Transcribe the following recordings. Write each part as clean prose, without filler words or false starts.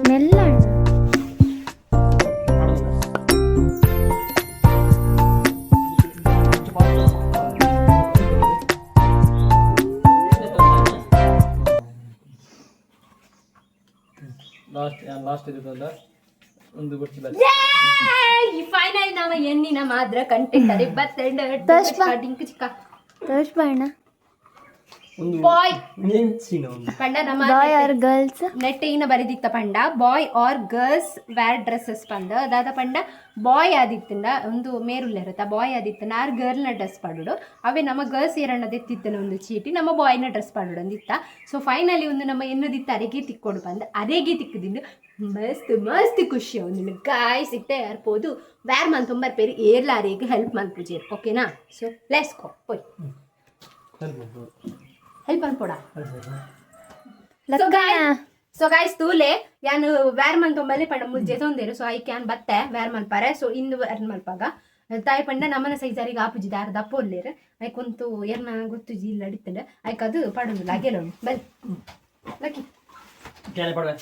ಮೆಲ್ಲ last last ಇದ್ದಲ್ಲ ಒಂದು ಗೊತ್ತಿಲ್ಲ. ಈ ಫೈನಲ್ ನಾವ ಎಣ್ಣಿನ ಮಾತ್ರ ಕಂಟೆಂಟ್ ಅರೆ ಬತ್ತೆಂಡ. ತೋಷ್ಪ. ಡಿಂಕ್ ಚಿಕ್ಕ. ತೋಷ್ ಬಣ್ಣ. ಒಂದು ಬಾಯ್ ನೆಂಚಿನ ಒಂದು. ಪಂಡ ನಮ್ಮ ಬಾಯ್ ಆರ್ ಗರ್ಲ್ಸ್? ನೆಟ್ ಏನ ಬರೆದಿತ್ತ ಪಂಡ, boy or girls wear dresses ಪಂಡ. ದಾದ ಪಂಡ, ಬಾಯ್ ಆದಿತ್ತಂಡ ಒಂದು ಮೇರುಲ್ಲೆರತ್ತ ಬಾಯ್ ಆದಿತ್ತಂಡ ಆರ್ ಗರ್ಲ್ನ ಡ್ರೆಸ್ ಪಾಡೋಡು. ಅವೇ ನಮ್ಮ ಗರ್ಲ್ಸ್ ಏರಣ್ಣ ದೆತ್ತಿತ್ತನ ಒಂದು ಚೀಟಿ, ನಮ್ಮ ಬಾಯ್ನ ಡ್ರೆಸ್ ಪಾಡೋಡು ಅಂದಿತ್ತ. ಸೊ ಫೈನಲಿ ಒಂದು ನಮ್ಮ ಎನ್ನದಿತ್ತ ಅರೆಗೆ ತಿಕ್ಕೊಡು ಬಂದ, ಅರೆಗೆ ತಿಕ್ಕದಿಂಡು ಮಸ್ತ್ ಮಸ್ತ್ ಖುಷಿ ಒಂದು. ಗಾಯ್ಸ್, ಇತ್ತೆ ಯಾರ್ಪೋದು ವೇರ್ ಮನ್ ತುಂಬ ಪೇರು ಏರ್ಲ ಅರೆಗೆ ಹೆಲ್ಪ್ ಮನ್ಪುಜೇರು, ಓಕೆನಾ? ಸೊ let's go ಪೋಯ್. ಹೆಲ್ಪ್ ಅನ್ಪೋಡ. ಲಕ್ಕಣ. ಸೊ ಗಾಯ್ಸ್, ತೂಲೆ, ಯಾನ್ ವೇರ್ ಮನ್ ತೊಂಬಲ್ಲಿ ಪಂಡ ಮುಲ್ ಜೆತೊಂದೇರು. ಸೊ I can ಬತ್ತೆ ವೇರ್ ಮಲ್ಪಾರೆ. ಸೊ ಇಂದು ವೇರ್ ಮಲ್ಪಾಗ ತಾಯಿ ಪಂಡ ನಮ್ಮನ ಸೈಜಾರಿಗೆ ಆಪುಜಿ ದಾರ ದಪ್ಪ ಒಲ್ಲೇರು. ಐಕ್ ಒಂತು ಎರ್ನ ಗೊತ್ತುಜಿ ಇಲ್ಲ ಅಡಿತ್ತಂಡ ಐಕ್ ಅದು ಪಡೊಂದು ಅಗೆಲೋಣು ಬಲ್ ಲಕ್ಕಿ. ಕ್ಯಾನೆ ಪಡ್ವೆ.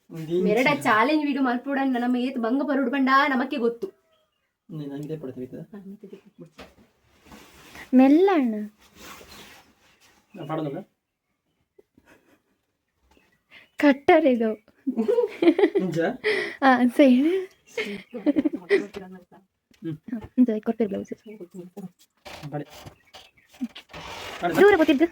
ಒಂದು ಮೆರಡ ಚಾಲೆಂಜ್ ವೀಡಿಯೋ ಮಲ್ಪುಡನ್ನ ನಮ್ಮ ಏತ್ ಬಂಗ ಪರುಡು ಪಂಡ ನಮಕ್ಕೆ ಗೊತ್ತು. ನನಗೆ ಪಡ್ತೀವಿ. ಮೆಲ್ಲ ಅಣ್ಣ. ಪಡೋದಲ್ಲ. ಕಟ್ಟರ್ ಇದು. ನಿಜ. ಹಾ, ಸೈಡ್ ಕೊಡ್ತೀರಿ ಬ್ಲೌಸ್. ಪಡೆ. ದೂರ ಗೊತ್ತಿದ್ದು.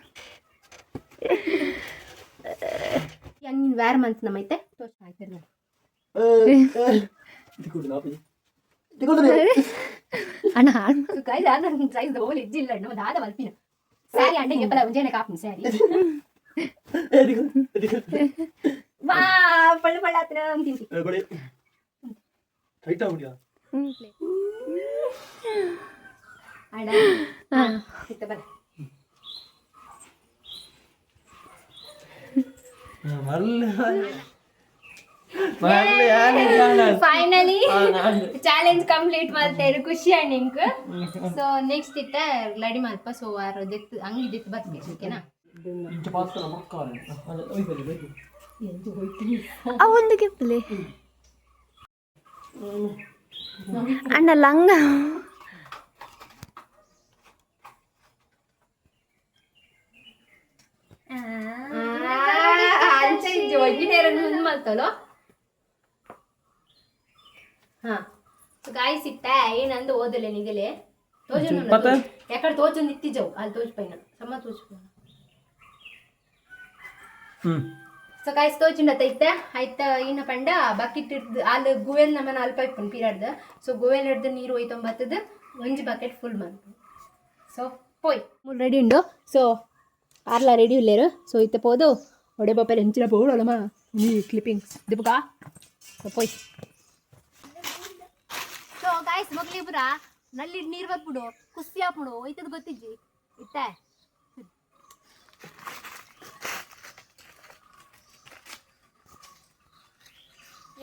ನೀನು ವೇರ್ ಮಂತ್ ನಮ್ಮೈತೆ ತೋರ್ಸ್ ಆಯ್ತಿರ್ಲ. ಅಣ್ಣ ಹಾಳು. ಗೈಸ್, ನನ್ನ ಸೈಜ್ ಹೋಲ್ ಇಜ್ಜಿಲ್ಲ ನಮ್ಮ ದಾದ ಮಲ್ಪಿನ ಸ್ಯಾರಿ ಅಂಡೆ ಎಪ್ಪಲ ಒಂಜೇನೆ ಕಾಪುನ ಸ್ಯಾರಿ ವಾ ಪಳ್ಳ ಪಳ್ಳ ಆತನ ತಿಂತಿ. ಟೈಟ್ ಆಗ್ಬಿಟ್ಟಿಯಾ? ಅಡ ಇತ್ತ ಬರ. ಮರ್ಲೆ ಮರ್ಲೆ. ಫೈನಲಿ ಚಾಲೆಂಜ್ ಕಂಪ್ಲೀಟ್ ಮಲ್ತೇರು, ಖುಷಿ ಅಣ್ಣ. ಸೊ ನೆಕ್ಸ್ಟ್ ಇತ್ತ ರೆಡಿ ಮಲ್ಪ. ಸೊ ಆರು ದೆತ್ತು ಅಂಗಿ ದೆತ್ತು ಬರ್ತೀನಿ, ಓಕೆನಾ? ಇಂಚ ಪಾತ್ರ ಮಕ್ಕಳು. ಅವೊಂದು ಕೆಪ್ಪಲೆ ಅಣ್ಣ ಲಂಗ. ಅಂಚ ಇಜ್ಜಿ ಒಗ್ಗಿ ನೇರನ್ನು ಮುಂದ್ ಮಲ್ತಲೋ. ಹಾ ಗಾಯ್ಸ್, ಇತ್ತ ಏನಂದು ಓದಲೆ ನಿಗಲೆ ತೋಜು. ಪತ್ತ? ಯಾಕಡೆ ತೋಚೊಂದು ಇತ್ತಿಜವು ಅಲ್ಲಿ ತೋಚ್ ಪೈನ ಸಮ ತೋಚ್. ಹ್ಮ್. ಸೊ ಗಾಯ್ಸ್, ತೋಚುಂಡತ ಇತ್ತ ಆಯ್ತ. ಇನ್ನ ಪಂಡ ಬಕೆಟ್ ಹಿಡ್ದು ಅಲ್ಲಿ ಗುವೆಲ್ ನಮ್ಮನ ಅಲ್ಪ ಇಪ್ಪನ್ ಪೀರಾಡ್ದು. ಸೊ ಗುವೆಲ್ ಹಿಡ್ದು ನೀರು ಒಯ್ತೊಂಬತ್ತದ ಒಂಜಿ ಬಕೆಟ್ ಫುಲ್ ಮಂತು. ಸೊ ಪೋಯ್ ಮೂರು ರೆಡಿ ಉಂಡು. ಸೊ ಆರ್ಲ ರೆಡಿ ಉಲ್ಲೇರು. ಸೊ ಇತ್ತೆ ಪೋದು ಒಡೆ ಬಾಪೆಲ್ ಎಂಚಿನ ಪೋಡಲಮ್ಮ ನೀ ಕ್ಲಿಪ್ಪಿಂಗ್ಸ್ ದೀಪಕ. ಸೊ ಪೋಯ್. ಸೊ ಗಾಯ್ಸ್, ಮೊಗ್ಲಿ ಪುರ ನಲ್ಲಿ ನೀರು ಬರ್ಬಿಡು, ಖುಷಿ ಆಪುಡು ಒಯ್ತದ ಗೊತ್ತಿಜ್ಜಿ ಇತ್ತೆ.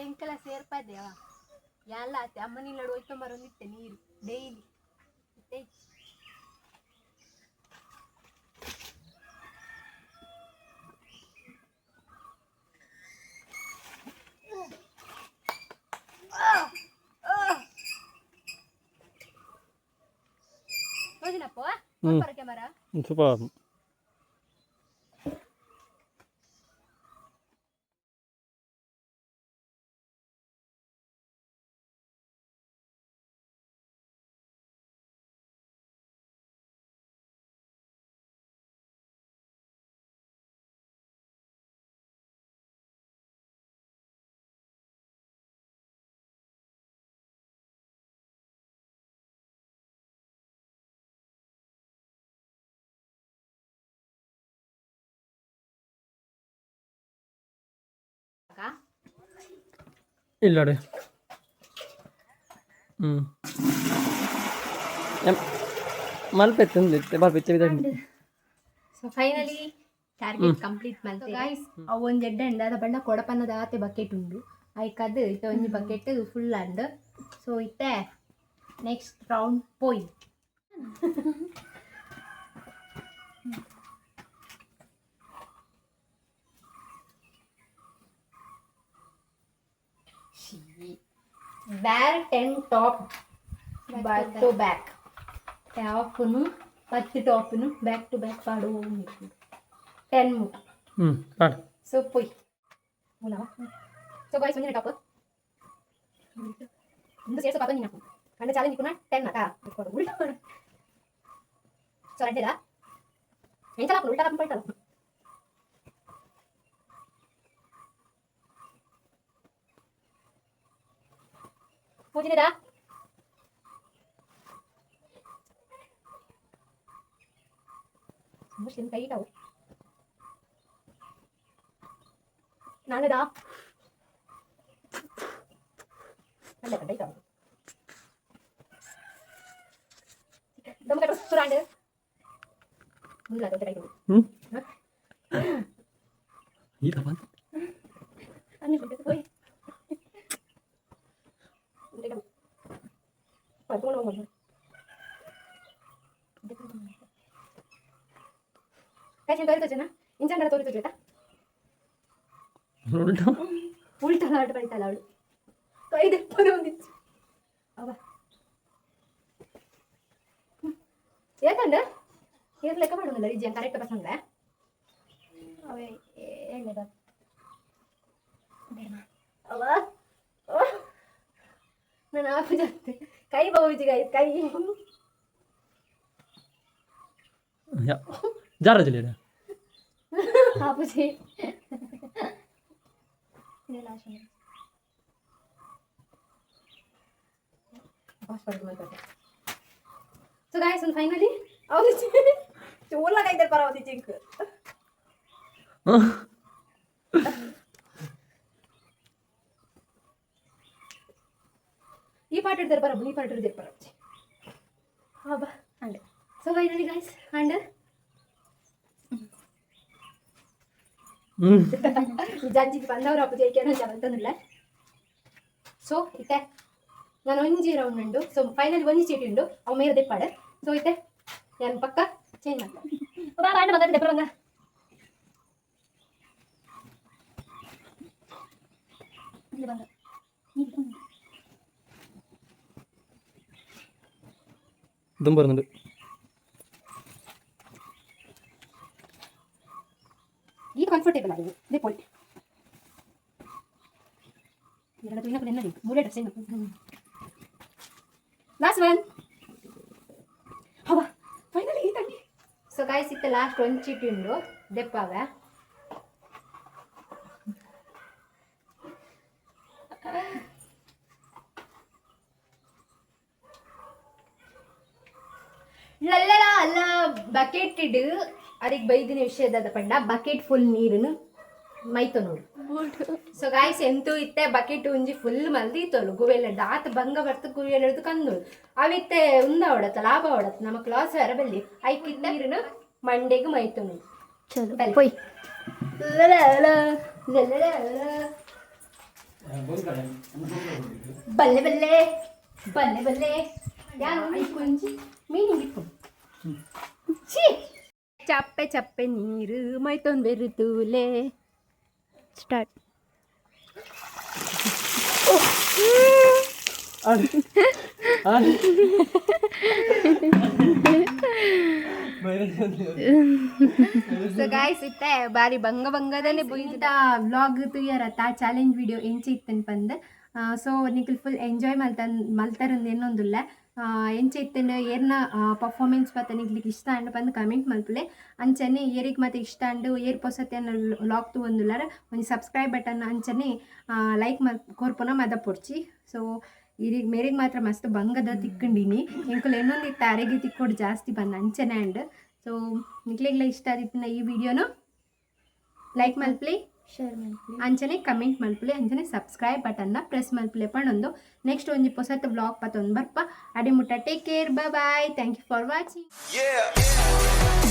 ಎಂಕಲ ಸೇರ್ಪದೇವ ಎಲ್ಲ ಆತೆ ಅಮ್ಮನಿಲ್ಲಡು ಒಯ್ಕೊಂಬರೊಂದಿತ್ತೆ ನೀರು ಡೈಲಿ ಇತ್ತೆ. ಹ್ಮ್. ಕ್ಯಾಮರಾ. ಸೂಪರ್. ಇಲ್ಲಡೆ. ಮಲ್ಪೆ ತಂದಿತ್ತೆ ಮಲ್ಪೆ. ಸೊ ಫೈನಲಿ ಟಾರ್ಗೆಟ್ ಕಂಪ್ಲೀಟ್ ಮಲ್ತೆ ಗೈಸ್. ಅವು ಒಂಜಿ ಎಡ್ಡೆ ಉಂಡು ಅದ ಬಣ್ಣ ಕೊಡಪನ್ನದ ಆತೆ ಬಕೆಟ್ ಉಂಡು. ಐಕದ್ ಇತ್ತೆ ಒಂಜಿ ಬಕೆಟ್ ಫುಲ್ ಅಂಡ್. ಸೊ ಇತ್ತೆ ನೆಕ್ಸ್ಟ್ ರೌಂಡ್ ಪೋಯಿ. Wear 10 top back to back. ಟಾಪ್ನು 10 ಟಾಪ್ನು back to back ಪಾಡುವ. 10 ಮುಟ. ಪಾಡು. ಸೊ ಪೊಯ್. ಸೊ ಗಾಯ್ಸ್, ಒಂದಿನ ಟಾಪ್ ಒಂದು ಸೇರ್ಸೋ ಪಾಪ ನೀನು ಕಂಡ ಚಾಲೆಂಜ್ ಕೂಡ 10 ಅತಾ ಉಲ್ಟಾ. ಸೊ ಅಡ್ಡಿಲ್ಲ, ಎಂಚಲ ಉಲ್ಟಾ ಪಲ್ಟಲ್ಲ. ಪೂಜಿನಿದಾ ಮುಸ್ಲಿಂ ಕೈ ಇಟ್ಟವು ನಾಳೆದಾ ಅಲ್ಲ ಕಂಡ ಇಟ್ಟವು ದಮ್ಮ ಕಟ್ಟು ಸುರಾಂಡ್ ಮುಂದೆ ದೊಡ್ಡ ಕೈ. ಈ ತಪ್ಪ. ಅన్ని ಹೋಯ್. ಕಾಯಿ ತೋರಿತೋಚನಾ ಇಂಚಂಡ ತೋರಿತೋಚ. ಉಲ್ಟಾ. ಉಲ್ಟಾ ಆಟ ಬಳಿತಲ್ಲ ಅವಳು ಕೈ ದೆಪ್ಪನೆ ಒಂದಿತ್ತು ಅವ. ಏತಂಡ ಏನ್ ಲೆಕ್ಕ ಮಾಡೋದಿಲ್ಲ ವಿಜಯ ಕರೆಕ್ಟ್ ಪಸಂದ. ಅವೇ ಹೇಳದ. ಅವ ನಾನು ಆಫ್ ಜಾಸ್ತಿ ಕೈ ಬಾವುಜಿ ಕೈ ಕೈ. ಯಾ ಜಾರ ಜಿಲ್ಲೆ. ಆಪುಜಿ. ಲಾಸ್ಟ್. ಸೊ ಗಾಯ್ಸ್, ಒಂದು ಫೈನಲಿ ಅವನು ಚೋಲ ಕೈದರ್ ಪರವತಿ ಚಿಂಕ್. ಈ ಪಾಠ ಹಿಡ್ದಾರೆ ಪರಬು, ಈ ಪಾಠ ಹಿಡ್ದಾರೆ ಪರಬು. ಹಬ್ಬ and so finally guys and ಜಡ್ಜಿಗೆ ಬಂದವರು ಅಪ್ಪ ಜೈಕೇನ ಅಂತಂದಿಲ್ಲ. ಸೊ ಇತ್ತೆ ನಾನು ಒಂಜಿ ರೌಂಡ್ ಉಂಡು. ಸೊ ಫೈನಲಿ ಒಂಜಿ ಚೀಟಿ ಉಂಡು, ಅವು ಮೇರೆ ದೆಪ್ಪಾಡು. ಸೊ ಇತ್ತೆ ನಾನು ಪಕ್ಕ ಚೇಂಜ್ ಮಾಡ್ತೆ. ಬಾ ಬಂದ ಬಂದ ದೆಪ್ಪ ಬಂದ ಬಂದ. ഇതും വരുന്നുണ്ട്. ಈಗ ಕಂಫರ್ಟೇಬಲ್ ಆಗಿದೆ ದೆಪ್ಪೊಳಿ. ಎರಡು ತುಯಿನ ಎನ್ನ ಮೂರೇ ಡ್ರೆಸ್. ಲಾಸ್ಟ್ ಒನ್ ಹವಾ ಫೈನಲಿ ಈ ತಂಗಿ. ಸೊ ಗಾಯ್ಸ್, ಇತ್ತೆ ಲಾಸ್ಟ್ ಒಂದು ಚೀಟಿ ಉಂಡು, ದೆಪ್ಪಾವೆ. ಲಲ್ಲಲ ಅಲ್ಲ ಬಕೆಟ್ ಇಡು ಅದಕ್ಕೆ ಬೈದಿನ ವಿಷಯದ ಪಂಡ ಬಕೆಟ್ ಫುಲ್ ನೀರನ್ನು ಮೈತ ನೋಡು. ಸೊ ಗಾಯ್ಸ್, ಎಂತೂ ಇತ್ತೆ ಬಕೆಟ್ ಒಂಜಿ ಫುಲ್ ಮಲ್ದಿ ಇತ್ತೋಲು ಗುವೆಲ್ಲ ಆತ ಬಂಗ ಬರ್ತ ಗುವೆಲ್ಲ ಹಿಡ್ದು ಕಂದೋಳು. ಅವಿತ್ತೆ ಉಂದ ಹೊಡತ್ತ ಲಾಭ ಹೊಡತ್ತ ನಮ್ಮ ಕ್ಲಾಸ್ ವರ ಬಲ್ಲಿ ಐಕಿತ್ತ ನೀರನ್ನು ಮಂಡೆಗೆ ಮೈತೋನು. ಚಲೋ. ಬಲೆ. ಪೊಯ್. ಲಲಲ, ಲಲಲ. ಬಲ್ಲೆ ಬಲ್ಲೆ ಬಲ್ಲೆ ಬಲ್ಲೆ ಯಾರು ಕೊಂಚಿ ಮೀನಿಂಗ್ ಇಕ್ಕು ಛೀ ಚಪ್ಪೆ ಚಪ್ಪೆ ನೀರು ಮೈತೊಂದು ಬೆರುತೂಲೆ. ಸ್ಟಾರ್ಟ್. ಸೊ ಗಾಯ್ಸ್, ಇತ್ತೆ ಬಾರಿ ಬಂಗ ಬಂಗದನೆ ಬೊಯ್ದ ವ್ಲಾಗ್ ತುಯ್ಯರತ್ತ ಚಾಲೆಂಜ್ ವಿಡಿಯೋ ಎಂಚ ಇತ್ತನ್ ಪಂದ್. ಸೊ ನಿಕುಲ್ ಫುಲ್ ಎಂಜಾಯ್ ಮಲ್ತನ್ ಮಲ್ತರಂದು ಎನ್ನೊಂದುಲ್ಲ. ಎಂಚ ಇತ್ತನ್, ಏರ್ನ ಪರ್ಫಾರ್ಮೆನ್ಸ್ ಪತ್ತ ನಿಕ್ಲಿಗೆ ಇಷ್ಟ ಅಂಡ್ ಪಂದ್ ಕಮೆಂಟ್ ಮಲ್ಪುಲೆ. ಅಂಚನೆ ಏರಿಗೆ ಮತ್ತೆ ಇಷ್ಟ ಅಂಡ್ ಏರ್ ಪೊಸತಿ ವ್ಲಾಗ್ ತೂವೊಂದುಲ್ಲಾರ ಒಂಜಿ ಸಬ್ಸ್ಕ್ರೈಬ್ ಬಟನ್ ಅಂಚನೆ ಲೈಕ್ ಮಲ್ ಕೊರ್ಪುನ ಮದ ಪೊಡ್ಚಿ. ಸೊ ಇರಿಗ್ ಮೇರೆಗೆ ಮಾತ್ರ ಮಸ್ತ್ ಬಂಗದ ತಿಕ್ಕೊಂಡಿನಿ. ಎಂಕುಲು ಎನ್ನೊಂದಿತ್ತ ಅರೆಗೆ ತಿಕ್ಕೊಡು ಜಾಸ್ತಿ ಬಂದ ಅಂಚನೆ ಅಂಡ್. ಸೊ ನಿಕ್ಲೆಗ್ಲ ಇಷ್ಟ ಆದಿತ್ತಿನ ಈ ವಿಡಿಯೋನು ಲೈಕ್ ಮಲ್ಪ್ಲೆ, ಶೇರ್ ಮಲ್ಪುಲೆ. ಅಂಚನೆ ಕಮೆಂಟ್ ಮಲ್ಪುಲೆ, ಅಂಚನೆ ಸಬ್ಸ್ಕ್ರೈಬ್ ಬಟನ್ನ ಪ್ರೆಸ್ ಮಲ್ಪುಲೆ ಪಣೊಂದು ನೆಕ್ಸ್ಟ್ ಒಂಜಿ ಪೊಸತ್ ವ್ಲಾಗ್ ಪತ್ತೊಂದು ಬರ್ಪ. ಅಡೆ ಮುಟ್ಟ take care, bye, thank you for watching. Yeah.